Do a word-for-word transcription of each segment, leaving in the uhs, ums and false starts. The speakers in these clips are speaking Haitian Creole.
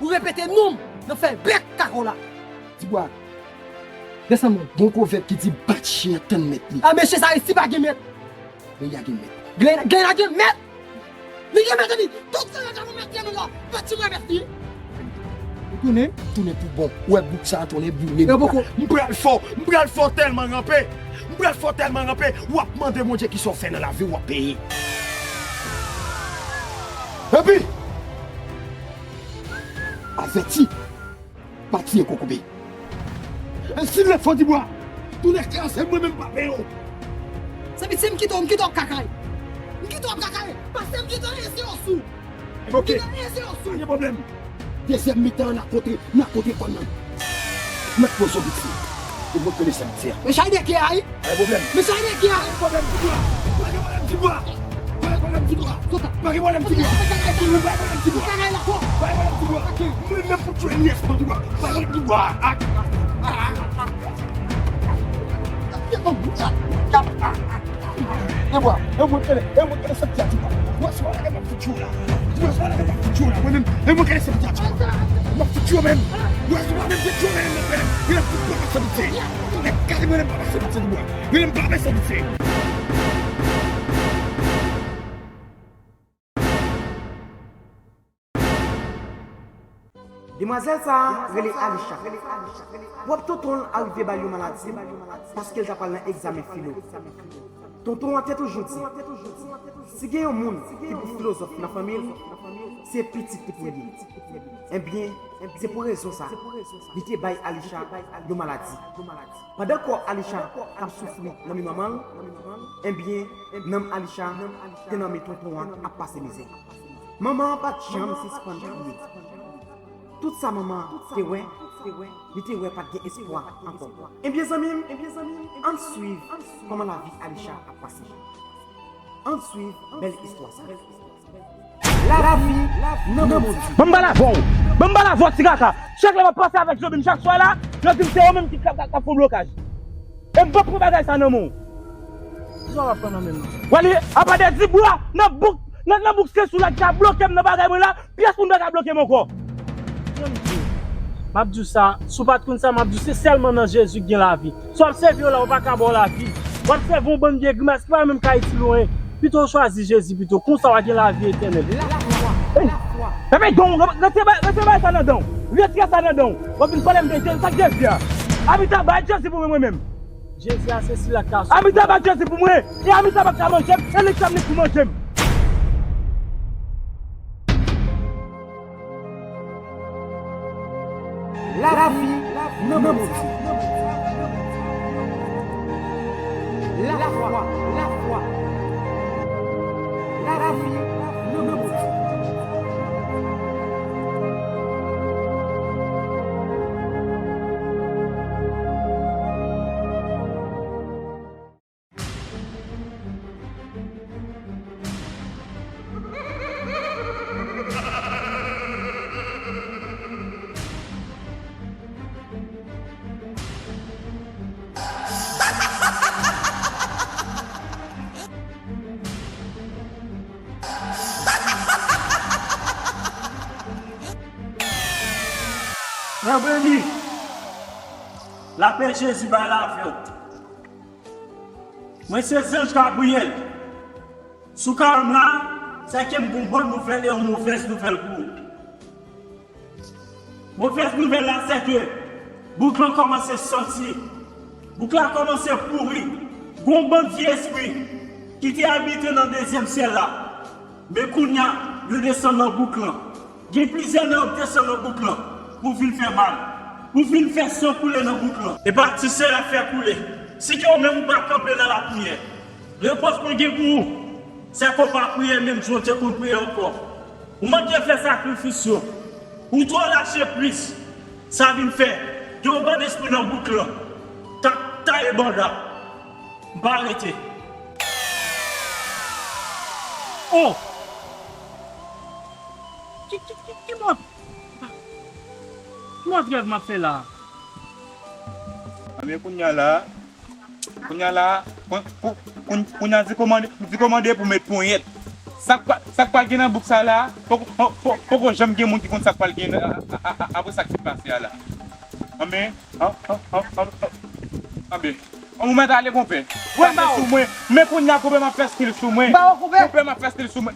Ou repete non m nan fè bèk kaka w la. Dibwa, desann yon bon pwovèb ki di bat chen tann mèt li. A mesye sa isi pa gen mèt. Peyi a gen mèt. Glen, Glen a gen mèt. Li gen mèt epi tout sa yo ka nan mèt li la. Pati mwen mèt li. Ou tounen? Tounen pou bon. Ou wè bouk sa a tounen boule. E poko. M pral fè w, m pral fè w tèlman ranpe. M pral fè w tèlman ranpe. W ap mande Bondye kisa w fè nan lavi w, w ap peye. Epi, avèti, pa tiye kokobe. E si lèt fò Dibwa tounen kraze mwen menm pa peye w. Se piti m kite w, m kite w ap kakay. M kite w ap kakay. Pase m kite w ese w sou. Ok. M kite w ese w sou. Pa gen pwoblèm. Dezyèm mitan an, n a kontre, n a kontre kòn nan. Mèt poze w vit fè. E mwen konnen sa m di a. Men chay de kè a, wi. Pa gen pwoblèm. Men chay de kè a. Pa gen pwoblèm, Dibwa. Pa gen pwoblèm, Dibwa. Pa gen pwoblèm, Dibwa. Pa gen pwoblèm, Dibwa. Pa gen pwoblèm, Dibwa. Pa gen pwoblèm, Dibwa. Mwen menm pou tchwe nyès mwen, Dibwa. Pa gen pwoblèm, Dibwa. Dibwa, e mwen kele, e mwen kele sèt Dibwa. Wè si w pa lage m ap fout tchwe w la. Wè si w pa lage m ap fout tchwe w la. Mwen menm, e mwen kele sèt Dibwa. M ap fout tchwe w menm. Wè si w pa menm fout tchwe w menm, mwen menm. Mwen ap fout tchwe w menm. Nèg kale mwen menm pa pase piti Dibwa. Mwen menm pa pase piti. Demwazèl sa a rele Alisha. Pwòp tonton l arive ba l yon maladi paske l ta pral nan egzamen filo. Tonton an te toujou di, si gen yon moun ki pi filozòf nan fanmi l, se pitit li pou l ye. Enbyen, se pou rezon sa a, li te bay Alisha yon maladi. Pandan kò Alisha t ap soufri nan men manman l, enbyen, nanm Alisha te nan men tonton an ap pase mizè. Manman an pa t janm sispann kriye. Tout sa manman an te wè, li te wè pa t gen espwa ankò. Ebyen, zanmi m, ann swiv kòman lavi Alisha ap pase. Ann swiv bèl istwa sa. Lavi nan Bondye. Ban m pale avè w. Ban m pale avè w, ti kaka. Chak lè m ap pase avèk Jobim chak swa la, yo di m se yo menm ki k ap, k ap, k ap fè blokaj. E m p ap pran bagay sa nan men w. Kisa w ap pran nan men m nan? W ale, apa de Dibwa, nan bouk, nan, nan bouk se sou la ki ka bloke m nan bagay mwen la, pyès moun pa ka bloke m ankò. Jan m di w, m ap di w sa, si w pa t konn sa, m ap di w, se sèlman nan Jezi k gen lavi. Si w ap sèvi yo la, yo pa ka ba w lavi. W ap sèvi yon bann vye grimas ki pa menm ka itil ou anyen. Pito w chwazi Jezi pito. Konsa w a gen lavi etènèl. Ey! Pepe don, retire ba-, retire bagay sa nan dan w. Retire sa nan dan w. W ap vin pale m de Jezi, sa k Jezi a? Anmita bay Jezi pou mwen, mwen menm. Jezi a se sila k ka sove. Anmita bay Jezi pou mwen. E anmita pa ka manje m. E li k fè m li pou manje m. Lavi nan Bondye. Lafwa, lafwa. Lavi nan Bondye. Frè Beni, lapè Jezi bay la avè w. Mwen se zanj Gabriyèl. Si w ka wè m la, se ke m gen yon bòn nouvèl e yon movèz nouvèl pou ou. Movèz nouvèl la, se ke bouk lan kòmanse santi. Bouk la kòmanse pouri. Gen yon bann vye espri ki te abite nan dezyèm syèl la. Men kounye a, yo desann nan bouk lan. Gen plizyè nèg desann nan bouk lan pou vin fè mal, pou vin fè san koule nan bouk lan. E pa ti san y ap fè koule. Si ke ou menm ou pa kanpe nan lapriyè, repons mwen gen pou ou, se ke w pa priye menm jan w te konn priye ankò. Ou manke fè sakrifis yo. Ou twò lache plis. Sa vin fè gen yon bann espri nan bouk lan k ap taye banda. M pa rete. Oh! Ki, ki, ki, ki mòd, ki mòd rèv m ap fè la a? Ebyen, kounye a la, kounye a la, pou, pou, koun-, kounye a di kòmande, di kòmande pou met ponyèt. Sa k pa- sa k pral gen nan bouk sa la, poko, poko, poko janm gen moun ki konn sa k pral gen a- a- a- apre sa k fin pase a la. Anben, an- an- an- an- anben, ou mèt ale, konpè. Pase sou mwen. Men kounye a, konpè, m ap fè stil sou mwen. Konpè, m ap fè stil sou mwen.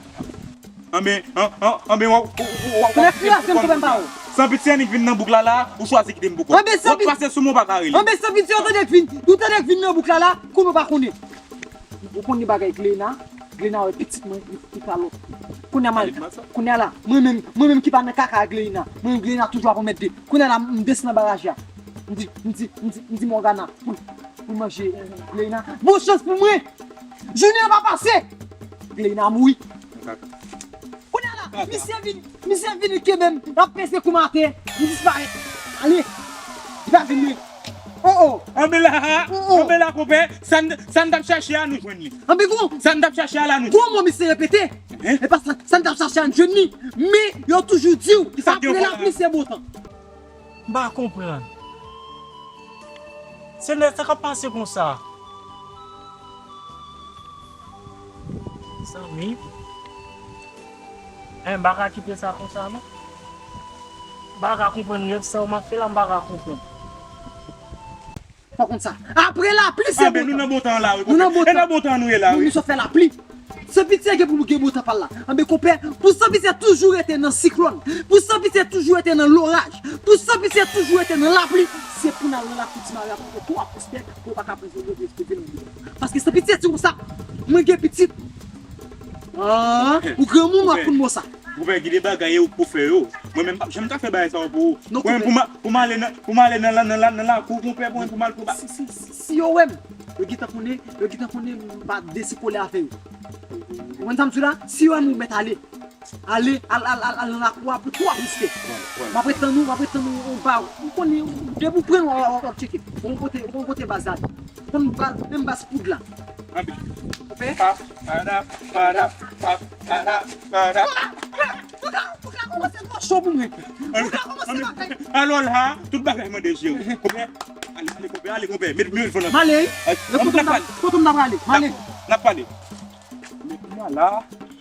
Anben, an- an- anben, w ap- w ap- w ap- w ap- w ap- San piti annik vin nan bouk la la, ou chwazi kite m pou kont. W ap pase sou mwen, ou pa ka rele. Anben, san piti, ou tande k vin, ou tande k vin nan bouk la la, kounye ou pa konnen. Ou konnen bagay Gleina? Gleina wè pitit mwen, li, li kalòt. Kounye a, mal, kounye a la, mwen menm, mwen menm ki pa nan kaka a Gleina, mwen menm Gleina toujou ap anmède. Kounye a la, m desann nan baraj la. M di, m di, m di, m di Morgana pou, pou manje, eh, Gleina. Bon chans pou mwen! Jounen an pa pase! Gleina mouri. Kounye a la, misye vin, misye vin kenbe m, l ap peze kou maten, m disparèt. Ale, li pa vin mwen. Oh, oh. Anben la, oh, oh. Anben la, konpè, sa n- sa n t ap chache a, nou jwenn li. Anben gwo, sa n t ap chache a la, nou gwo mo misye repete. Hein? E pa sa, sa n t ap chache a, nou jwenn li. Men, yo toujou di w, apre lapli, se bon tan. M pa konprann. Senyè, sa k ap pase konsa? Mezanmi. Hein, m pa ka kite sa konsa, non. M pa ka konprann rèv sa w m ap fè la, m pa ka konprann. Pa konn sa. Apre lapli, se bon tan. Nou nan bon tan la, wi. Nou nan bon tan. E nan bon tan nou ye la, wi. Nou sot fè lapli. San piti gen pou gen bon tan pa l la. Anben, konpè, pou san piti toujou rete nan siklòn, pou san piti toujou rete nan loraj, pou san piti toujou rete nan lapli, se pou n al nan lakou Ti Mari a pou fè twa pous tè, pou w pa ka peze leve, peze nan moun. Paske san piti di konsa, mwen gen pitit. Ah, ou granmoun, w ap konn mo sa. Ou fè gen de bagay ou pou fè yo. Mwen menm, m p ap janm ka fè bagay sa yo pou ou. Non, mwen, konpè, pou m a- pou m ale nan, pou m ale nan, nan, nan, nan lakou, konpè, mwen, pou m al pou ba- Si, si, si, si yo wè m, yo gentan konnen, yo gentan konnen m pa desi kole avè yo. Ou konn sa m di w la? Si yo wè m, ou mèt ale. Ale, al, al, al, al nan lakou a pou twa plis tè. M ap ret tann ou, m ap ret tann ou, ou pa, ou konnen, depi ou pran, w ap, w ap tcheke. Ou konnen kote, ou konnen kote baz la. Ou konnen baz, menm baz poud la. Anpi. Konpè? Pa, pa, da, pa, da, pa, pa, da, pa, da. Bouk la, bouk la kòmanse twò cho pou mwen. Bouk la kòmanse bagay. Alò la, tout bagay mande jere. Konpè? Ale, ale, konpè, ale, konpè. Met, met fò nan. M ale. Ay, kote m ta, kote m ta prale? M ale. N ap pale. Men kounye a la,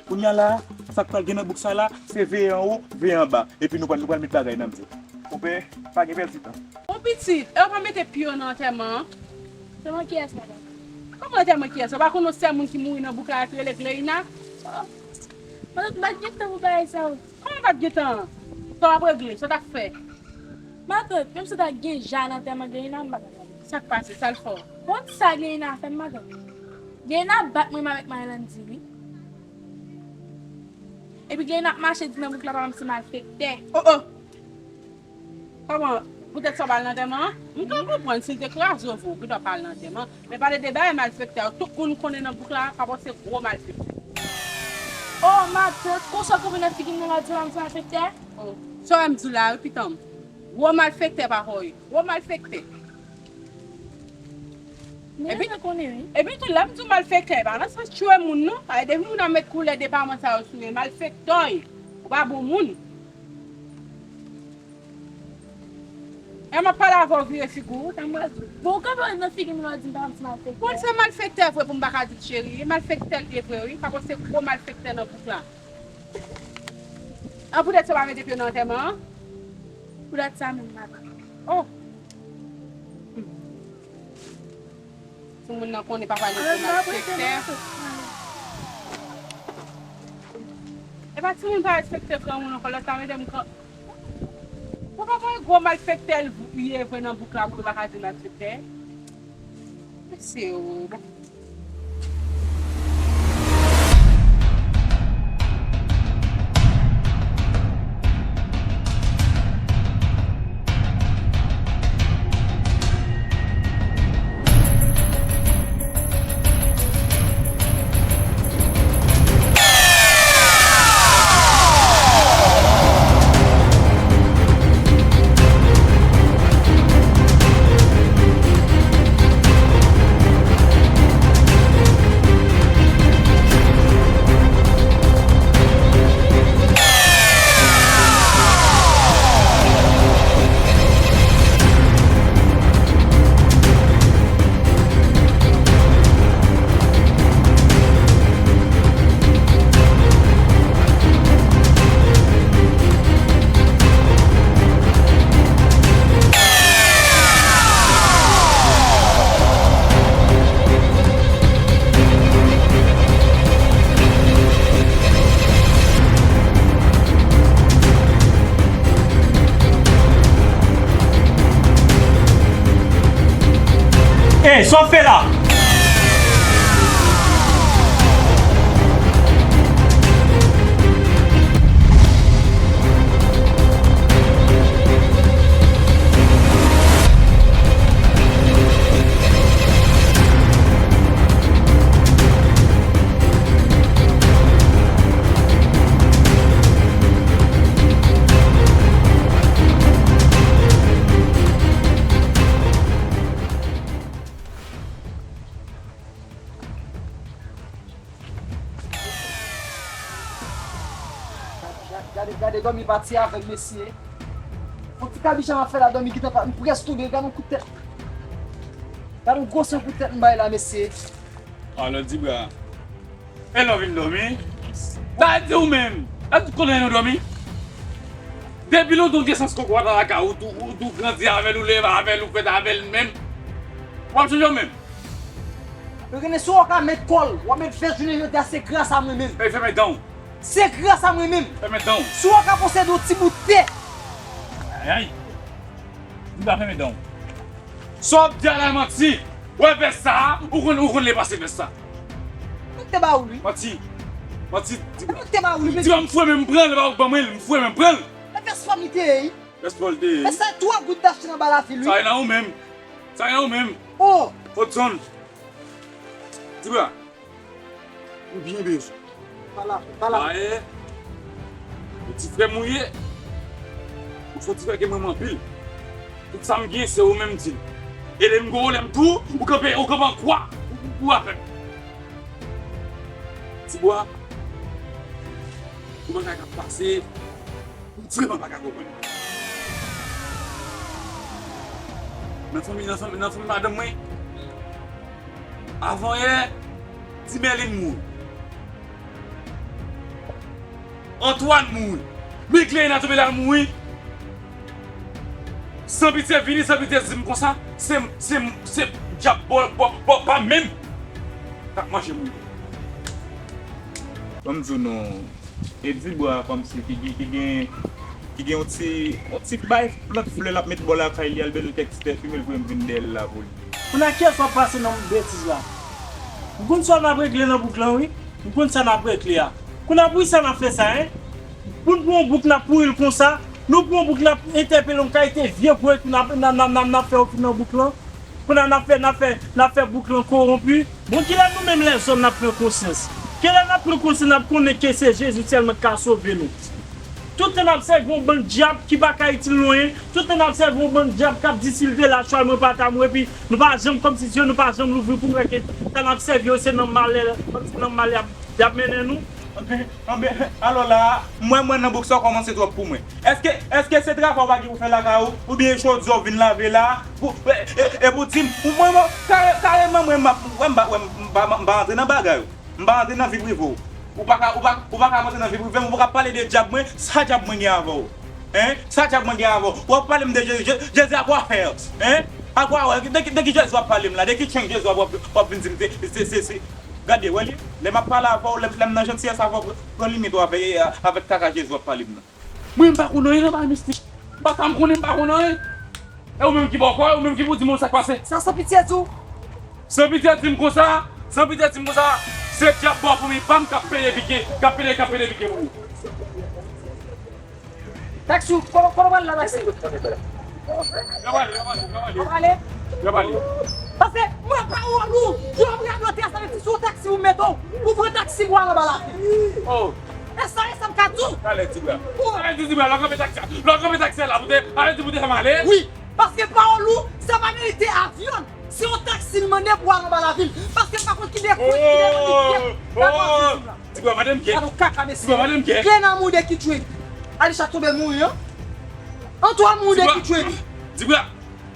kounye a la, sa k pral gen nan bouk sa la, se veye anwo, veye anba. Epi nou pral, nou pral met bagay nan mizè. Konpè, pa gen pèdi tan. Bon pitit, e w pa mete pye w nan antèman an? Antèman kiyès, madanm? Kòman antèman kiyès? Ou pa konn yon sèl moun ki mouri nan bouk la ki rele Gleina? Oh. Madanm, m pa t gen tan pou bagay sa yo. Kòman pa t gen tan? Sa w ap regle, sa w t ap fè? Matant, menm si w ta gen ja nan antèman Gleina, m pa t ap ale. Sa k pase? Sa l fè w? Kont sa Gleina fè m, matant. Gleina bat mwen avèk Marlande, wi. Epi Gleina ap mache di nan bouk la, papa m se malfektè. Oh, oh! Kòman? Poutèt sa w pa al nan antèman an? M ka konprann si l te kraze w vre, ou gendwa pa al nan antèman. Men pale de bagay malfektè yo, tout moun konnen nan bouk la, papa w se gwo malfektè. Oh, matant, konsa w kanpe nan figi m nan w ap di m se malfektè? Oh, sa w wè m di w la, wi, pitit m. Gwo malfektè papa w ye. Gwo malfektè. Epi, epi tou, lè m di w malfektè, e pa nan sans tchwe moun, non. Paske depi moun nan met koulè depaman sa yo sou li, malfektè w ye. Ou pa bon moun. E m ap pale avè w, vire figi w. Sa m pral di w. Bon, ou kanpe nan figi m la, w di m pa m se malfektè. Bon, se malfektè vre pou m pa ka di l cheri. E malfektè l ye vre, wi. Papa w se gwo malfektè nan bouk la. An poutèt sa w pa mete pye w nan antèman an? Poutèt sa menm, matant. Oh! Hmm. Timoun nan konnen papa nou se malfektè. E pa timoun pa respekte granmoun ankò, lòt la medam kan. Bon, papa yon gwo malfektè l ye vre nan bouk la pou l pa ka di malfektè. Mesye o. Ey, sa w ap fè la? Gade, gade, gade dòmi pati avè l, mesye. Yon ti kabicha m ap fè la, dòmi gentan pa, m prèske tonbe, gade yon kout tèt. Gade yon gwo san kout tèt m bay la, mesye. Alò, Dibra, e lè w vin dòmi? Sa vle di ou menm, èske ou konnen nou dòmi? Depi lontan w gen sans kòkòt lakay ou, ou, ou, ou grandi avè l, ou leve avè l, ou fèt avè l menm. W ap chanje w menm. Yo gen si w ka met kò l, w ap met vès jounen jodi a, se gras a mwen menm. Ey, fèmen dan w. Se gras a mwen menm. Fèmen dan w. Si w ka posede yon ti bout tè. Ayayay. Dibra, fèmen dan w. Sa w ap di a la manti. Wè vès sa a, ou konn, ou konn lè pase vès sa. Mwen te ba ou li. Manti. Manti. Mwen te ba ou li. Dibra, m fouye men m pran l, pa ou k ban mwen l, m fouye men m pran l. E vès fanm li te ye, wi. Vès fanm li te ye. E sa twa goud t achte nan Balafil, wi. Sa e nan ou menm. Sa e nan ou menm. Oh. Odson. Dibra. M byen bezwen. Pa la, pa la. Aye. Yon ti frè m ou ye. Ou se yon ti frè ke m renmen anpil. Tout sa m gen, se ou menm m di l. E lè m gwo, lè m tou, ou kanpe, ou kanpe an kwa. Ou, ou, ou avè m. Ti bwa. Ou bagay k ap pase. M vrèman pa ka konprann. Nan fanmi, nan fanmi, nan fanmi madanm mwen, avan yè, Di Mèlin mouri. Antwàn mouri. Migleyna tonbe la mouri. San pitye vini, san pitye di m konsa, se, se, se dyab bò, bò, bò pa menm k ap manje moun. Ban m di w non. E Dibwa kòmsi ki gen, ki gen, ki gen yon ti, yon ti bay plant flè l ap met bò lakay li, al bèl kèk ti pèfime l voye m vin dèyè l la pou li. Kounye a kiyès w ap pase nan betiz la? M konn sa n ap regle nan bouk lan, wi. M konn sa n ap regle a. Kounye a pou kisa n ap fè sa, en? Pou n pran yon bouk n ap pouri l konsa, nou pran yon bouk n ap entèpele yon kalite vye pwent pou n ap, n ap, n ap, n ap, n ap fè yo fin nan bouk lan. Kounye a n ap fè, n ap fè, n ap fè bouk lan kowonpi. Bon, kilè nou menm lèzòm n ap pran konsyans? Kilè n ap pran konsyans, n ap konnen ke se Jezi sèlman ki ka sove nou? Tout tan n ap sèvi yon bann dyab ki pa ka itil nou anyen, tout tan n ap sèvi yon bann dyab k ap di si l te la chwal mwen pa ta mouri, epi nou pa janm kòmsi zye nou pa janm louvri pou n wè ke sa n ap sèvi yo se nan malè, se nan malè y ap, y ap mennen nou. Anben, anben, alò la a, m wè mwen nan bouk sa w kòmanse twòp pou mwen. Èske, èske se travay w pa gen pou fè lakay ou, oubyen e chòdyè w vin lave la, pou, e, e, e pou di m, mwen, mwen, kare, kareman mwen, m ap, wè m pa, wè m pa, m pa antre nan bagay ou. M pa antre nan vi prive w. Ou pa ka, ou pa, ou pa ka antre nan vi prive m, ou pa ka pale de dyab mwen, sa dyab mwen gen avè w? Hein? Sa dyab mwen gen avè w? W ap pale m de Jezi, Je-, Jezi a kwa fè? Hein? A kwa wè? De, de ki Jezi w ap pale m la? De ki chenj Jezi w ap, w ap, w ap vin di m se, se, se, se, Gade, wè li, lè m ap pale avè w, lè, lè m nan jantiyès avè w, pran limit ou avè, avèk kaka Jezi w ap pale m nan. Mwen, m pa konn anyen nan bagay mistik. M pa sa m konnen, m pa konn anyen. E ou menm ki bòkò, e ou menm ki pou di m sa k pase. Sa San Pitye di w? San Pitye di m konsa, San Pitye di m konsa, se dyab bò fanmi pa m k ap pede pike, k ap pede, k ap pede pike pou ou. Taxi, kote, kote w pral la, taxi? Y ap ale, y ap ale, y ap ale. Y ap ale? Y ap ale. Paske mwen pawòl ou, ou ap radote a, sa vle di sou taxi ou mete w, ou pran taxi pou al anba lapli. Oh. E sa, e sa m ka di w. Talè, Dibra. Talè, Dibra, lè w kanpe taxi a. Lè w kanpe taxi a la, pou te, talè, di pou te fè m ale. Wi, paske pawòl ou, sa pa merite avyon. Se yon taxi l mande pou al anba lavil. Paske m pa konn ki dekout, ki dekout, ki dekout. Dakò, Dibra. Dibra, madanm kè. Gade yon kaka, mesye. Dibra, madanm kè. Grenn a mou de ki tchwe. Alisha tonbe mouri, an. Antwàn mou de ki tchwe. Dibra,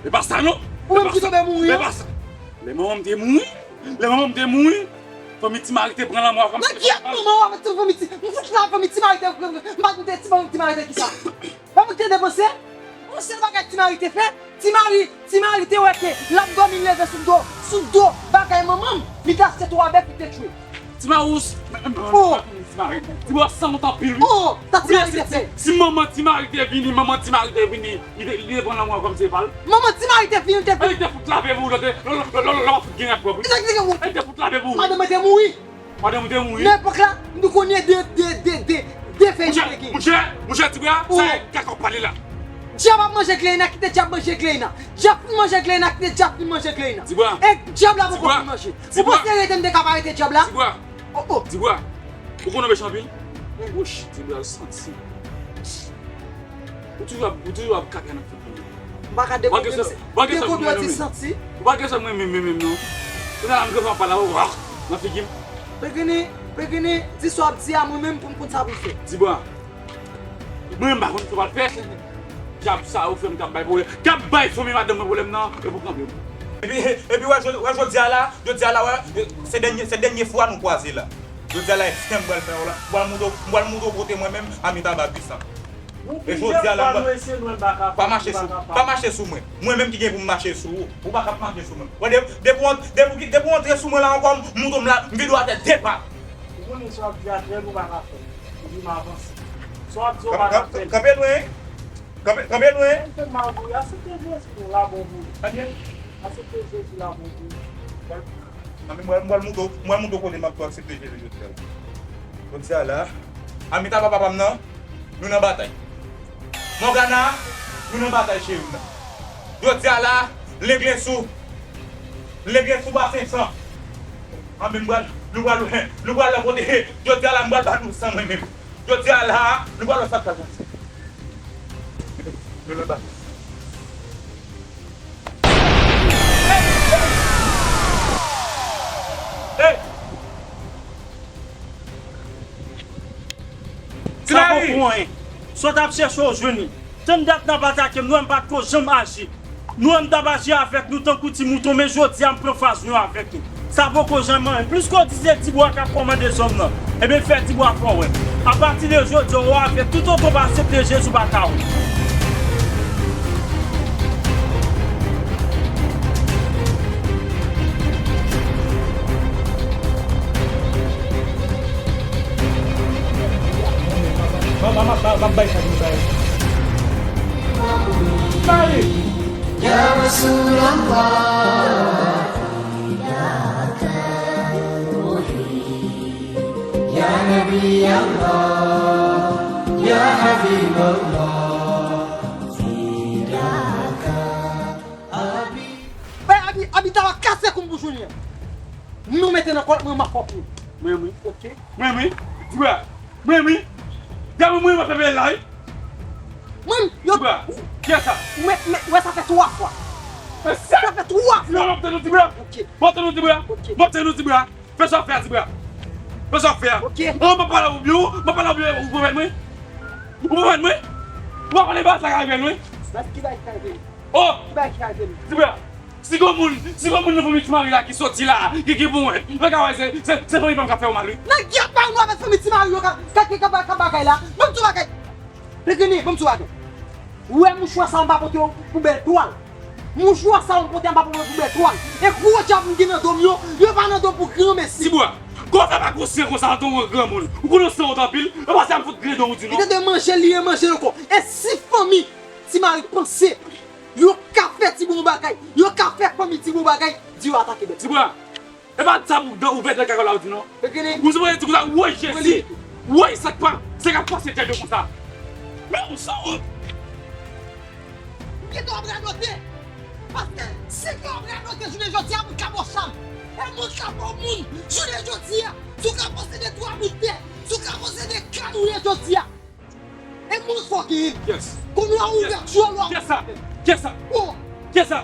e pa sa non. Ou menm ki tonbe mouri, an. E pa sa. Lè manman m te mouri, lè manman m te mouri, fanmi Ti Mari te pran lanmò a fanmi. Nan kiyès manman w avèk ti fanmi Ti, m fout la fanmi Ti Mari te, m pa konte ti fanmi Ti Mari te kisa? Fanmi te depanse. Yon sèl bagay Ti Mari te fè, Ti Mari, Ti Mari te wè ke l ap dòmi leve sou do, sou do bagay manman m, li te achte twa bèf, li te tchwe. Ti Mari, ou s-, men, men, men, Oh. Ti Mari, Ti Mari, w ap sanwont anpil, wi. Oh, sa Ti Mari te fè? Si, si manman Ti Mari te vini, manman Ti Mari te vini, li te, li te pran lanmou an kòm se pa l. Manman Ti Mari te vini, te vini. Li te fout lave pou ou, lè w te, lè, lè, lè, lè, lè w ap fout gen nèg pwòp, wi. Li te, li te, Li te fout lave pou ou. Madanm mwen te mouri. Madanm ou te mouri. Nan epòk la, nou konnen de, de, de, de, de fè Monchè, Jezreel gen. Monchè, monchè, Ti Bwa, sa e kaka w pale la. Dyab ap manje Kleina, kite dyab manje Kleina. Dyab fin manje Kleina, kite dyab fin manje Kleina. Ti Bwa. E dyab la poko fin manje. Ou panse rete m te ka pa rete dyab la? Ti Bwa. Oh, oh. Ti Bwa. Ou konn mechan anpil? Wouch, Ti Bwa santi. Ou toujou ap, ou toujou ap kaka nan figi m. M pa ka dekouvri m se. Dekouvri m se santi. Ou pa gen sa mwen menm, menm, menm, non. Ou nan m gen fè pale ou, ah, nan figi m. Pekini, Pekini, di sa w ap di a mwen menm pou m konn sa pou m fè. Ti Bwa. Mwen menm m pa konn sa w ap fè. Dyab sa ou fè m k ap bay pwoblèm. K ap bay fanmi madanm mwen pwoblèm nan, e pou kanpe m. Epi, epi wè, jodi, wè, jodi a la, jodi a la, wè, se dènye, se dènye fwa nou kwaze la. Jodi a la, e fè m pral fè w la. M pral moutre w, m pral moutre w kote mwen menm, Amitab a pwisan. E jodi a la, pa mache sou, pa mache sou mwen. Mwen menm ki gen pou m mache sou ou. Ou pa ka mache sou mwen. Bon, de-, depi w ant-, depi w ki-, depi w antre sou mwen la ankò, m moutre w m la, m vide w atè de pa. Ou konnen sa w ap di a trè nou pa ka fè. Epi m avanse. Sa w ap di w pa ka fè. Kanpe lwen. Kanpe, kanpe lwen. Mwen fè mal pou ou. Aksepte Jezi, nou la bon pou ou. Aksepte Jezi, la bon pou ou. Anben, m pral, m pral moutre w, m pral moutre w kote m ap tou aksepte Jezi jodi a. Jodi a la, Amitab a papa m nan, nou nan batay. Mògana, nou nan batay cheri m nan. Jodi a la, Lenglensou, Lenglensou pa senk san. Anben, m pral, nou pral, nou pral nan kote, jodi a la, m pral ba nou san mwen menm. Jodi a la, nou pral wè sa k pral pase. Nou nan batay. Hey! Sa poko anyen. Sa w t ap chèche w jwenn li. Tann dat n ap atake m, nou wè m pa t ko janm aji. Nou wè m t ap aji avèk nou tankou ti mouton, men jodi a m pran fas nou avèk nou. Sa poko janm anyen. Plis ke w di se Ti Bwa k ap kòmande zòn nan, ebyen fè Ti Bwa fè w wè. Apati de jodi a, w avèk tout oto pa aksepte Jezi, w pa ka wè. M ap, m ap, m ap, m ap bay sa pou sa. Sa ye. Ya Rasulallah, fidaka ruhi. Ya Nabi Allah, ya Habib Allah, fidaka abi. Bay Abi, Abi ta va kase kou m pou jounen an. Nou mete nan kòl mwen, m ap fè w pye. Mwen, mwen. Ok. Mwen, mwen. Dibra. Mwen, mwen. Gade mwen, mwen, m ap fè bèl la, wi. Mwen, yo. Dibra. Kiyès sa? Mwen, mwen, wè sa fè twa fwa. Sa fè twa fwa. Non, m ap tann ou, Dibra. Ok. M ap tann ou, Dibra. Ok. M ap tann ou, Dibra. Fè sa w fè a, Dibra. Fè sa w fè a. Ok. Oh, m ap pale avè w byen, m ap pale avè w byen, ou pwomèt mwen? Ou pwomèt mwen? Ou pa konnen bagay sa ka rive nou, wi. Mèt ki bagay ki ka rive nou? Oh! Ki bagay ki ka rive nou? Dibra, si gon moun, si gon moun nan fanmi Ti Mari la ki soti la, ki, ki pou mwen, mwen ka wè se, se, se fanmi pa m k ap fè w mal, wi. Nèg y ap bay nou avèk fanmi Ti Mari yo ka, ka, ka, ka, ka bagay la. Ban m di w bagay. Pekini, ban m di w bagay. Ou wè mouchwa sa a m pa pote yo pou bèl twal. Mouchwa sa a m pote a m pa pote pou bèl twal. E gwo djab m gen nan do m yo, yo pa nan do m pou granmesi. Dibra, kòman w fè pa konsyan konsa antanke yon granmoun? Ou konnen w sanwont anpil, e pa sa m fout gredan ou di non. Li te dwe manje l, li remanje l ankò. E si fanmi Ti Mari panse yo ka fè Ti Bwa yon bagay, yo ka fè fanmi Ti Bwa yon bagay, di yo atake bèt. Dibra, e pa sa pou dan ouvè dan kaka la ou di non. Ou se mwen di konsa, woy Jezi. Woy sa k pa, sa k ap pase tèt yo konsa. Men ou sanwont. M gentan ap radote. Paske si w ap radote jounen jodi a, moun ka bò cham. E moun ka bò moun jounen jodi a. Si w ka posede twa bout tè, si w ka posede kay jounen jodi a. E moun fò genyen. Yes. Kounye a ou ouvè djòl ou. Kiyès sa? Kiyès sa? Oh. Kiyès sa?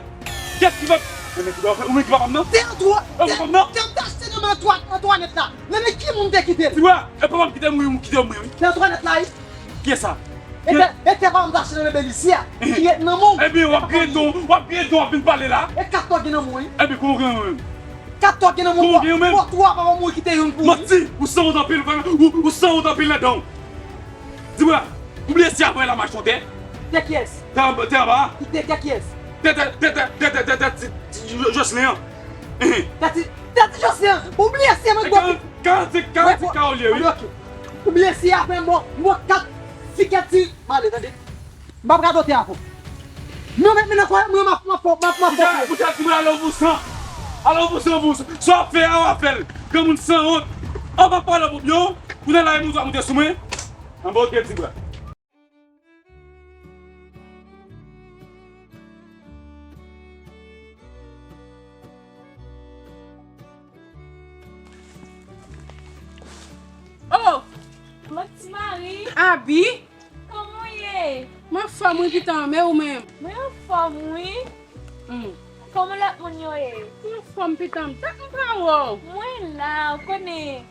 Kiyès ki va, ou menm ki papa m nan? Se Antwa-, ou papa m nan? Tè m t achte nan men Antwa-, Antwanèt la. Nan men ki moun te kite l? Dibra, e papa m kite m, wi, ou kite m, wi. Se Antwanèt la, wi. Kiyès sa? E tè, e tè papa m t achte nan men Belizyè a, ki ret nan men w. Ebyen, w ap gredan, w ap gredan, w ap vin pale la. E kat tò gen nan men w, wi. Ebyen, kòman w gen menm? Kat tò gen nan men w. Kòman w gen menm? Fò twa papa m wi kite youn pou ou. Manti, ou sanwont anpil, ou, ou sanwont anpil ladan w. Dibra, ou blese apre la mache yon tè? Tè kiyès? Tè anba, tè anba a. Ki tè, tè kiyès? Tè, tè, tè, tè, tè, tè, tè, ti, ti, Jo-, Jocelyn an. Tè ti, tè ti Jocelyn an. Ou blese mwen gwo. Karannsenk, karannsenk ka ou ye, wi. Ok. Ou blese avè mò, mò kat, sikèt si. M ale, tande. M p ap radote avè w. Non, men, men nan kò, mwen, m ap, m ap, m ap, m ap. Ou ta, ou ta di mwen ale w pou san. Ale w pou san, pou san. Sa w ap fè a, w ap fè l. Granmoun sanwont. An, m ap pale w pou byen. Ou nan la, moun sa moute sou mwen. Anba, ok, ti bra. Oh! Mwen ti mari. Abi? Kòman w ye? Mwen anfòm wi, pitan, men ou menm? Mwen anfòm wi. Hmm. Kòman lòt moun yo ye? Mwen anfòm, pitan, m. Dat m pa wè w. Mwen la, ou konnen.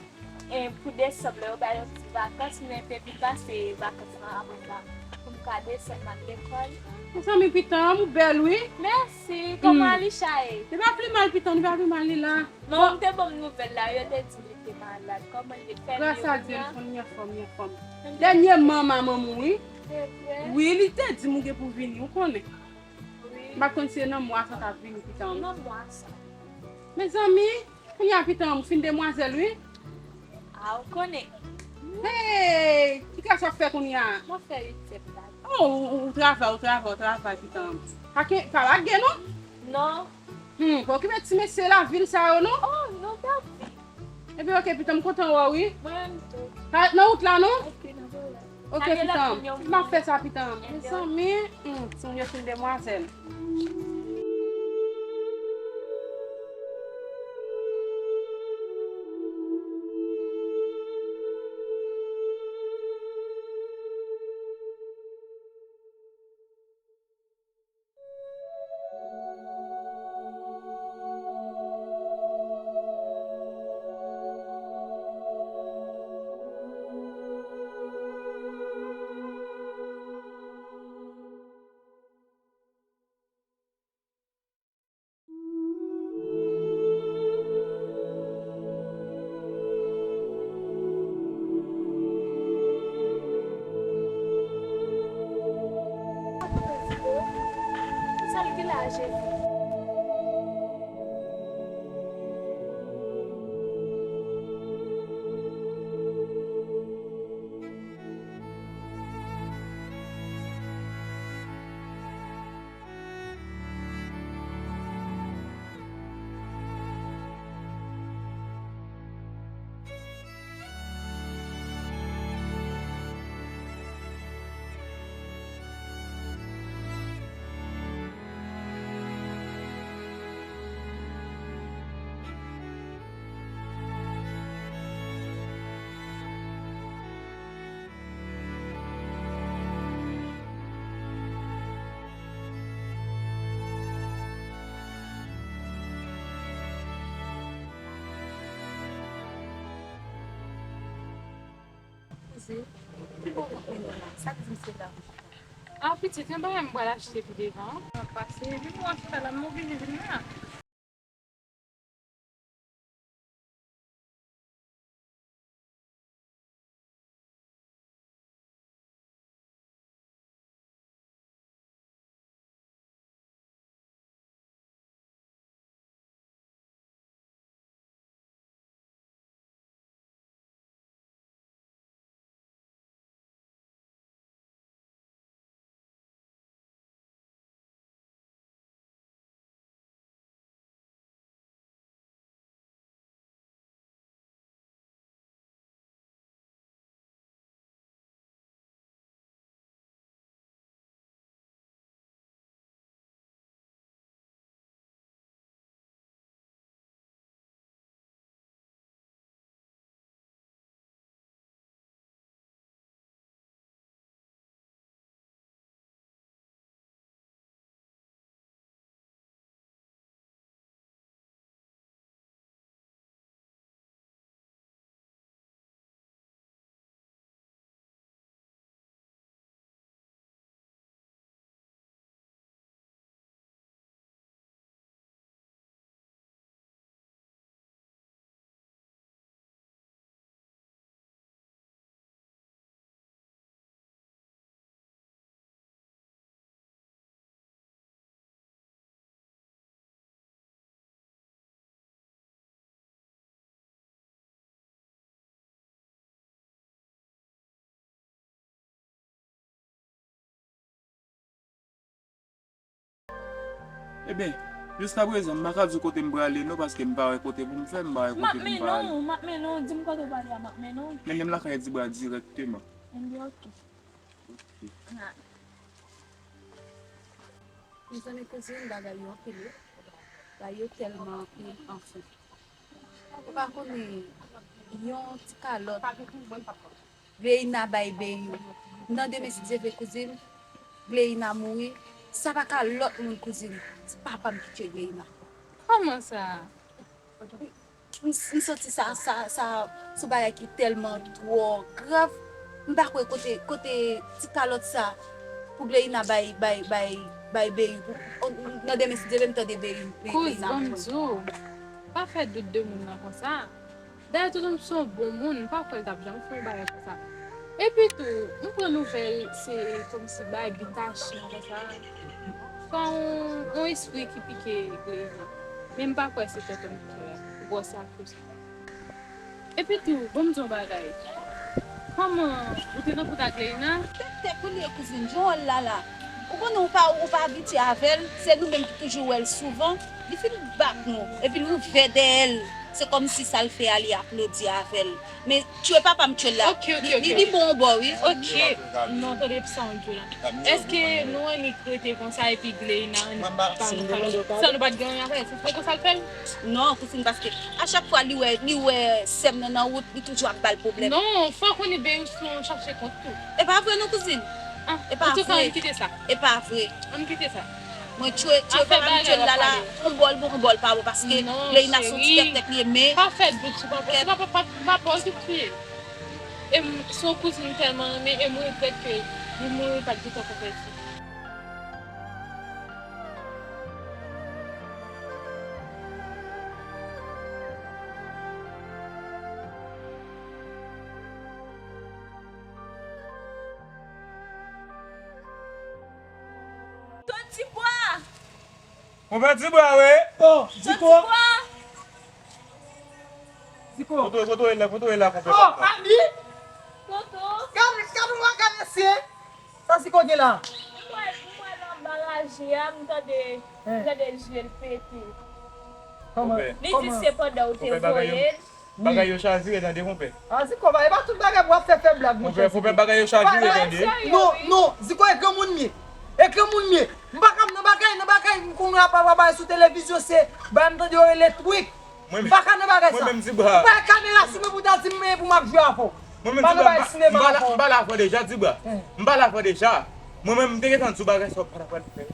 E pou desanm, lè yo bay yon ti vakans, men epi pase vakans lan apre sa, pou m ka desann m al lekòl. Mezanmi, pitan, ou bèl wi. Mèsi. Kòman Alisha ye? Li pa pi mal, pitan, li pa pi mal, li la. Manman m te ban m nouvèl la, yo te di m li te malad. Kòman l ye? Fè l ye kounye a? Gras a Dye, li konn li anfòm, li anfòm. Dènyèman, manman m wi. Se vre? Wi, li te di m ou gen pou vini, ou konnen. Wi. M pa t konn si se nan mwa sa w t ap vini, pitan. Nan mwa sa. Mezanmi, kounye a pitan, m fin demwazèl wi. A, ou konnen. Hey! Ki klas w ap fè kounye a? M ap fè ityèm la. Oh, ou, ou, ou travay, ou travay, ou travay, pitan. Pa gen, pa lage non? Non. Hmm, pa okipe ti mesye lavil sa yo non? Oh, non, tanpri. Ebyen, ok, pitan, m kontan wè w wi. Mwen menm tou. Pa ret nan wout la non? Ok, nan wout la. Ok, pitan. M ap fè sa, pitan. Mezanmi, hmm, timoun yo fin demwazèl. Sa l gen la, Jezi? Kouzin, ki bò w ap mennen m la? Sa k di m se la? A, pitit, yon bagay m pral achte pi devan. M ap pase, epi pou w achte la, m oblije vin la. Ebyen, jiskaprezan, m pa ka di w kote m prale non, paske m pa wè kote pou m fè, m pa wè kote pou m prale. M ap mennen w, m ap mennen w, di m kote w prale a, m ap mennen w. Mennen m lakay Dibwa dirèkteman. Ebyen, oke. Oke. Mezanmi kouzin, bagay yo anpil wi. Bagay yo tèlman anpil, anfen. Ou pa konnen yon ti kalòt Gleina bay Beyou. M tande men si Dye vle kouzin, Gleina mouri. Sa pa ka lòt moun kouzin, se papa m ki tiye Gleina. Kòman sa? M, m santi sa, sa, sa, se yon bagay ki tèlman twò grav. M pa kwè kote, kote ti kalòt sa pou Gleina bay, bay, bay, bay Beyou. Pou, nan demen, si Dye vle, m tande Beyou, Beyou. Kouz, ban m di w, pa fè dout de moun nan konsa. Dayè, Tonton se yon bon moun, m pa kwè l t ap janm fè yon bagay konsa. Epi tou, m pran nouvèl, se kòmsi bay bitasyon konsa. Fò yon, yon espri ki pike Gleina. Men m pa kwè se Tonton ki fè gwòs aksyon sa. Epi tou, ban m di w yon bagay. Kòman ou te nan kontak Gleina? Tèt tèt pou li ye kouzin, jan w wè l la la. Ou konnen ou pa, ou pa abitye avè l, se nou menm ki toujou wè l souvan. Li fin bat nou, epi l ouvè dèyè l. Se kòmsi sa l fè a, li aplodi avè l. Men tchwe papa m tchwe l la. Ok, ok, li, li, ok. Li bon yon bò, wi. Ok. Non, tande sa w di la. Èske nou annik rete konsa epi Gleina annik pa nou pale? San nou pa t gen anyen a fè, se fè konsa l fè l? Non, kouzin, paske a chak fwa li wè, li wè sè m nan nan wout, li toujou ap ba l pwoblèm. Non, fò w konnen Beyou se yon chache kont tou. E pa vre non, kouzin. Ah, e pa vre. Antouka, ann kite sa. E pa vre. Ann kite sa. Mwen tchwe, tchwe papa m tchwe l la la, on bò l bon, on bò l pa bon, paske Gleina se yon ti tèt tèt li ye, men. Pa fè dout sou papa, se papa, papa w ki tiye. E m, se yon kouzin m tèlman renmen, e m regrèt ke li mouri, pa t gentan konvèti. Ton Dibwa! Konpè Dibwa, wi. Oh, Ziko. Ton Dibwa! Ziko. Kote, kote w ye la, kote w ye la, konpè? Oh, Ami! Tonton. Gade, gade mwen, gade mesye. Sa Ziko gen la? Mwen, mwen nan anba raje a, m tande, m tande je l pete. Kòman? Li di se pandan ou te voye l. Bagay yo chavire tande, konpè. A, Ziko, e pa tout bagay pou w ap fè, fè blag, monchè. Konpè, bagay yo chavire tande. Non, non, Ziko, e granmoun m ye. E granmoun m ye. M pa ka nan bagay, nan bagay, m konnen apa w ap bay sou televizyon, se bagay m tande yo rele twik. M pa ka nan bagay sa. Mwen menm, Dibwa. M pa gen kamera sou mwen pou w ta di m pou m ap jwe avè w. Mwen menm, Dibwa, m pa la fò deja, Dibwa. M pa la fò deja. Mwen menm, m te gentan di w bagay sa w pa ta pral fè.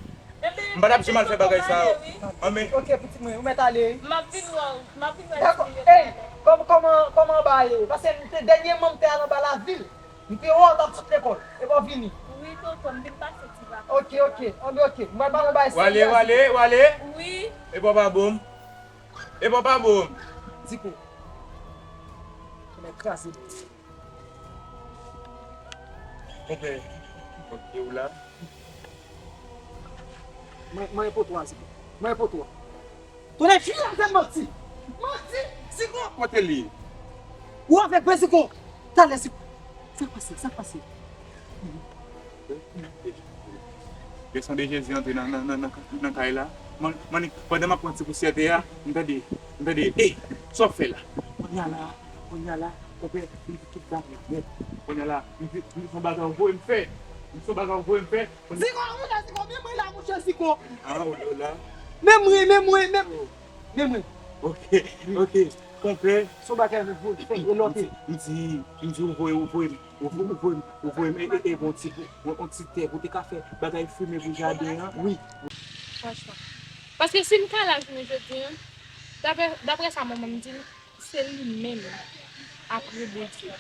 M pa t ap janm al fè bagay sa yo. Anben. Ok, pitit mwen, ou mèt ale. M ap vin wè w, m ap vin wè w. Dakò. Ey, kòman, kòman, kòman anba a ye? Paske m te, dènyèman, m te al anba lavil. M te wè w t ap sot lekòl. Epi w vini. Wi, tonton, m vin pase ti vakans. Ok, ok. Anben, ok. M pral ba nou bagay serye. W ale, w ale, w ale. Wi. Epi w pa bon. Epi w pa bon. Ziko. Ou mèt kraze. Konpè, konpè, ou la? Mwen, mwen poto a, Ziko. Mwen poto a. Tonnè, fini avè m manti. Manti, Ziko. Kote li? Ou avèk mwen, Ziko. Talè, Ziko. Sa k pase? Sa k pase? Desann de Jezi antre nan, nan, nan, nan, nan kay la. Mwen, mwen, pandan m ap pran ti pousyè tè a, m tande, m tande, ey, sa w ap fè la? Kounye a la, kounye a la, konpè, m di tout bagay nèt. Kounye a la, m di, m di se yon bagay w voye m fè. M di se yon bagay w voye m fè. Ziko, monchè, Ziko, men mwen la, monchè, Ziko. Ah, ou la. Men mwen, men mwen, men, men mwen. Ok, ok. Konpè. Se yon bagay w voye m fè, e lòt. M di, m di, m di, ou voye, ou voye m. Ou, ou, ou voye m, ou voye m, e, e, e, bon ti, bon, bon ti tè pou te ka fè bagay fimen pou jaden an. Wi. Franchman. Paske si m ka la jounen jodi an, daprè, daprè sa manman m di m, se li menm, apre Bondye,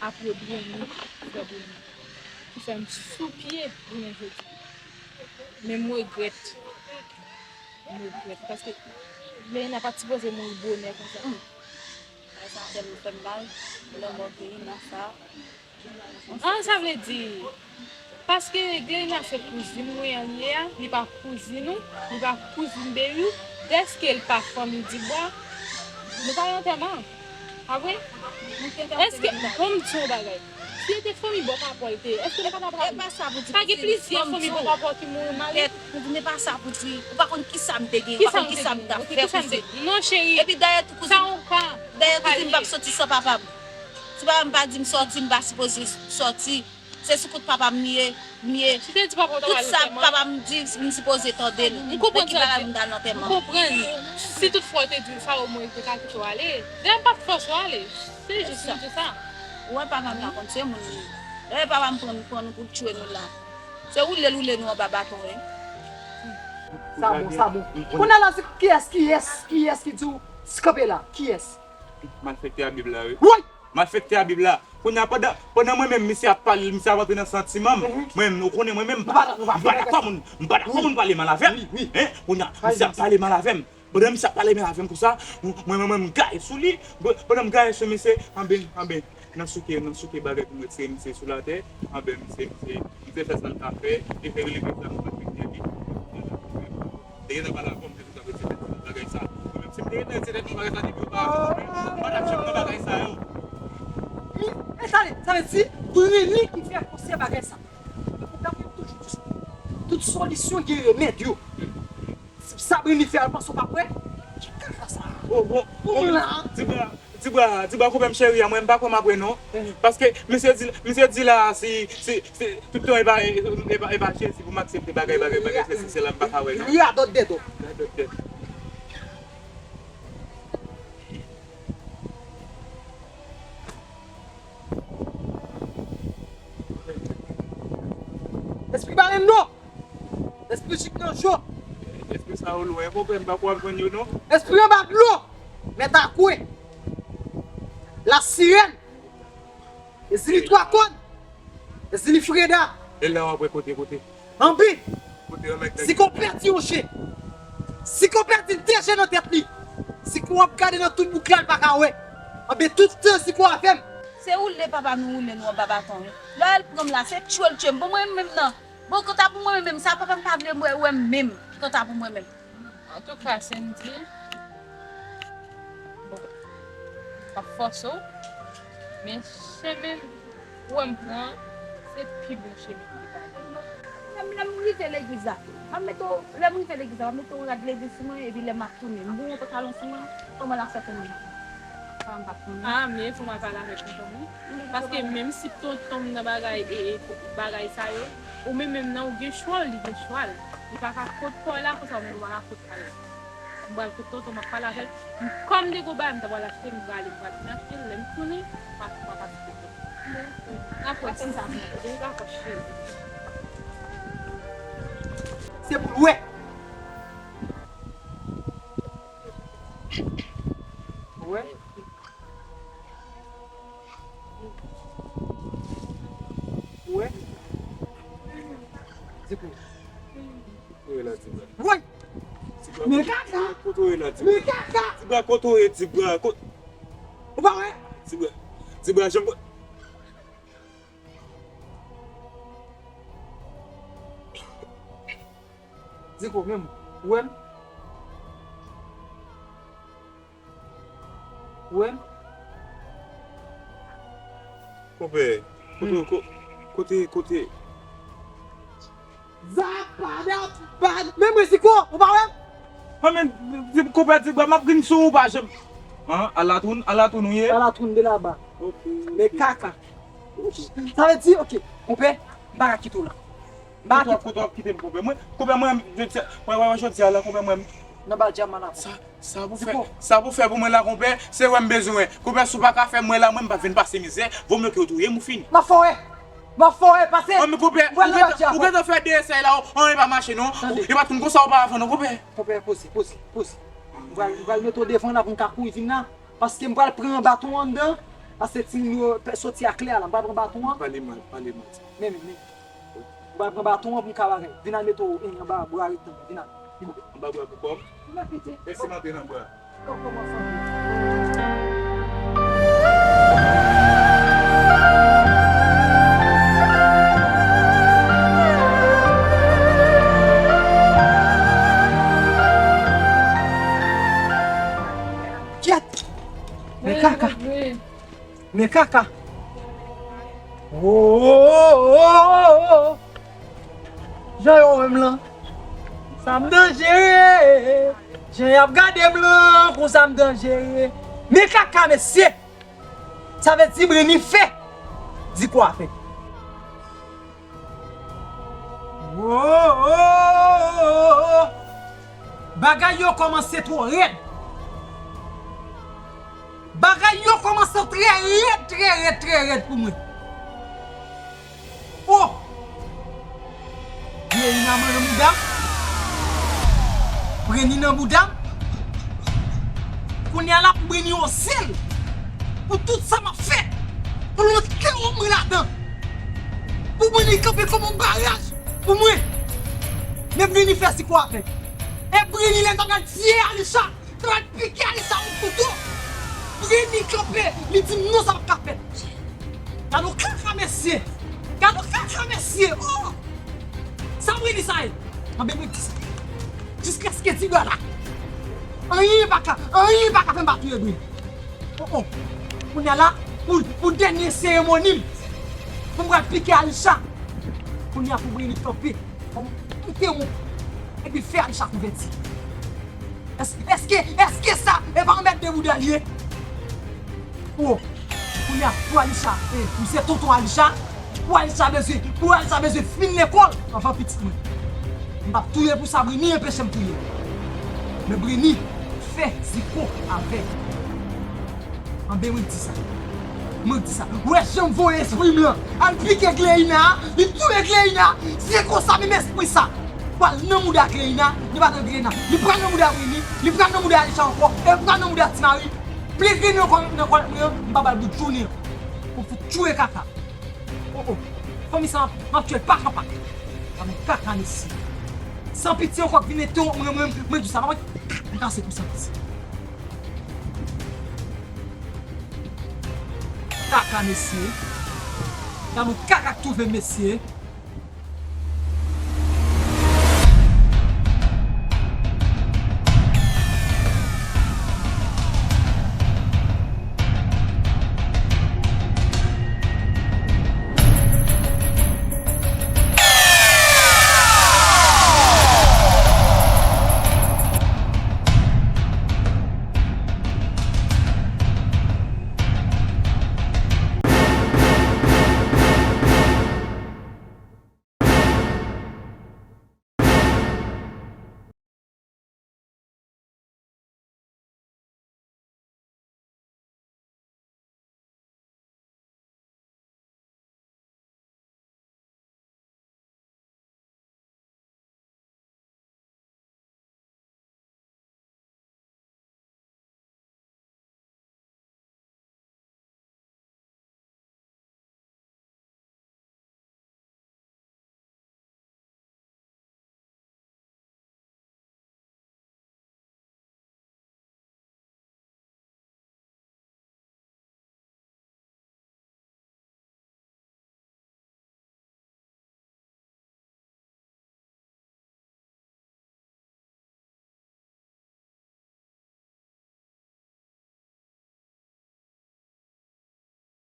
apre Bruni, frè Bruni, ki fè m sou pye jounen jodi. Men m regrèt. M regrèt. Paske Gleina pa t sipoze mouri bonè konsa. Sa tèlman fè m mal, lanmò Gleina sa. Ah, sa vle di, paske Gleina se kouzin mwen an li ye a, li pa kouzin ou, li pa kouzin Beyou, dèske l pa fanmi Dibwa, nou pa nan antèman an. Pa vre? Èske, bon, m di yon bagay. Si se te fanmi bò papa w te, èske l pa t ap rale? E pa sa pou di. Pa gen plizyè fanmi bò papa w ki mouri mare? Tèt, pou di, e pa sa pou di. Ou pa konn ki sa m te gen, ou pa konn ki sa m t ap fè pou se. Non, cheri. Epi dayè tou kouzin, dayè kouzin m p ap soti san papa m. Si papa m pa di m sòti, m pa sipoze sòti. Se sou kout papa m li ye, m ye. Si te di papa w ta pral anterman. Tout sa papa m di, m sipoze tande l. M konprann sa w di. Ki bagay m t al anterman. M konprann. Si tout fwa w te di l sa, omwen li te ka kite w ale. Dayè m p ap fòse w ale. Se jis m di sa. Ou wè papa m pa konn se moun li ye. Dayè papa m pran, pran nou pou l tchwe nou la. Se woule l woule nou anba baton, wi. Sa bon, sa bon. Kounye a la, se kiyès, kiyès, kiyès ki di w kanpe la? Kiyès? Malfektè a Bib la, wi. Woy! Malfektè a Bib la. Kounye a, pandan, pandan mwen menm, misye ap pale, misye ap antre nan santiman m. Mwen menm, ou konnen mwen menm, m pa, m pa dakò moun, m pa dakò moun pale mal avè m. Hein? Kounye a, misye ap pale mal avè m. Pandan misye ap pale mal avè m konsa, mwen, mwen, mwen, m gaye sou li. Pandan m gaye sou misye, anben, anben, nan souke, nan souke bagay pou m retire misye sou latè, anben, misye, misye, misye fè sa l ka fè, li fè rele prezidan pou l fè li. Te gentan pale avè m, te gentan retire tèt li nan bagay sa. Mwen menm, si m te gentan retire tèt nan bagay sa depi opa, m pa t ap janm nan bagay sa yo. E sa vle, sa vle di, Breni ki fè konsè bagay sa. Tout solisyon gen remèd yo. Sa Breni fè a, l panse w p ap wè? Ki kaka sa? Oh, bon, bon, la. Ti bra, ti bra, ti bra, konpè m cheri a, mwen, m pa kwè m ap wè non. Paske misye di, misye di la, si, si, si, tout tan e pa, e pa, e pa Jezi pou m aksepte bagay, bagay, bagay, se, se, se la m pa ka wè non. Radòt dèdò. Radòt dèdò. Espri balen non! Espri jik nan jo. Espri sa yo lwen, konpè m pa kwè w ap jwenn yo non. Espri anba dlo. Mèt akwe. Lasirèn. Ezili twa kòn. Ezili freda. E la w ap wè kote, kote. Anben, kote yon nèg si konpè di yon je. Si konpè di de je nan tèt li. Si w ap gade nan tout bouk la, l pa ka wè. Anben, tout tan si w avè m. Se woule papa nou woule nou anba baton wi. Lè l pran m la, se tchwe l tchwe m. Bon, mwen menm nan. Bon, kanta pou mwen menm, sa papa m pa vle m wè, wè m menm. Kanta pou mwen menm. Antouka, Sendy, bon, m p ap fòse w, men chemen ou wè m pran, se pi bon chemen ki genyen. Lè m, lè m rive legliz la, m ap mete w, lè m rive legliz la, m ap mete w rad legliz sou mwen, epi lè m ap tounen, m gen yon pantalon sou mwen, kòman l ap fè konnen? Sa m p ap konnen. Ah, men fò m al pale avèk tonton m wi. Paske menm si tonton m nan bagay, e, e, bagay sa yo, ou menm menm nan ou gen chwa l, li gen chwa l. Li pa ka kot pa w la, konsa ou menm ou pa ka kot pa l la. M pral kot tonton, m ap pale avè l. Kòm de gwo bagay m ta pral achte, m prale, m pral vin achte l. Lè m tounen, m ap, m ap achte tonton. Dakò, ti sa, dakò, cheri. Se pou l wè. Ou wè? Ou wè? Di kou. Kote w ye la, ti bra? Woy! Ti bra, men kaka! Kote w ye la, ti bra? Men kaka! Ti bra, kote w ye, ti bra? Kot... Ou pa wè? Ti bra, ti bra, janm... Di kou, menm, ou wè m? Ou wè m? Konpè, kote, ko-, kote, kote? Zapadapad. Men mwen, Ziko, ou pa wè m? An, men, di, konpè, di, m ap vin sou ou, pa janm. An, alatoun, alatoun ou ye? Alatoun de laba. Ok. Men kaka. Sa vle di, ok, konpè, m pa ka kite w la. M pa ka kite w. Kote w ap kite m, konpè? Mwen, konpè, mwen, jodi a, wè, wè, jodi a la, konpè, mwen. Nan ba djam la. Sa, sa pou fè, sa pou fè pou mwen la, konpè, se wè m bezwen wè. Konpè, si w pa ka fè mwen la, mwen m pa vin pase mizè, vo mye ke w touye m, ou fini. M ap fè w wè. M ap fè w wè, pase. An, men konpè, ou gentan, ou gentan fè de esèy la, anyen pa mache non. Tande. E pa t konn konsa oparavan non, konpè. Konpè, poze, poze, poze. M pral, m pral mete w devan la pou m ka kouri vin la. Paske m pral pran baton an anndan. Paske timoun yo soti a klè a la. M pral pran baton an. Pale mal, pale mal. Men, men, men. M pral pran baton an pou m ka bagay. Vin al mete w anba bwa retan. Vin al. Anba bwa pou kò m? Mèsi m antre nan bwa. Kyèt! Men kaka! Men kaka! Oh, oh, oh, oh, oh. Jan yo wè m lan, sa m danjere. Jan y ap gade m lan, konsa m danjere. Men kaka, mesye! Sa vle di Brini fè, Ziko a fè. Oh, oh, oh, oh, oh. Bagay yo kòmanse twò rèd. Bagay yo kòmanse trè rèd, trè rèd, trè rèd pou mwen. Oh! Brini nan mouda m. Brini nan bouda m. Kounye a la pou Brini oze l. Pou tout sa m ap fè. Pou l mete mwen ladan. Pou Brini kanpe kòm yon baraj pou mwen. Men Brini fè Ziko a fè. E Brini lè l t ap pral tiye Alisha. Sa va pike Alisha yon kouto. Brini kanpe, li di m non, sa p ap ka fèt. Gade yon kaka, mesye. Gade yon kaka, mesye. Oh! Sa Brini sa ye? Anben, mwen di sa. Jiskaske ti bwa la. Anyen pa ka, anyen pa ka fè m pa touye Brini. Oh, oh. Kounye a la, pou, pou dènye seremoni m, pou m pral pike Alisha. Kounye a pou Brini kanpe. Pou m pike yon. Epi fè Alisha konvèti. Èske, èske, èske sa, e pa yon mèt de bouda li ye? Oh, kounye a, pou Alisha, eh, m se tonton Alisha, pou Alisha bezwen, pou Alisha bezwen fin lekòl anvan pitit mwen. M p ap touye l pou sa, Brini anpeche m touye l. Men Brini fè Ziko avè l. Anben, mwen di sa. Mwen di sa. Ou wè jan m voye espri m lan al pike Gleina a, li touye Gleina a, se konsa menm espri sa pral nan mouda Gleina, li pa nan Gleina, li pral nan mouda Brini, li pral nan mouda Alisha ankò, e li pral nan mouda Ti Mari. Plen Gleina ankò nan kò mwen an, m pa ba l bout jounen an. Pou fout tchwe kaka. Oh, oh. Fanmi sa, m ap tchwe l pak an pak. Sa bon kaka, mesye. San piti ankò k vin ete mwen, mwen, mwen di sa, m ap kase pou san piti. Kaka, mesye. Gade yon kaka k twouve, mesye.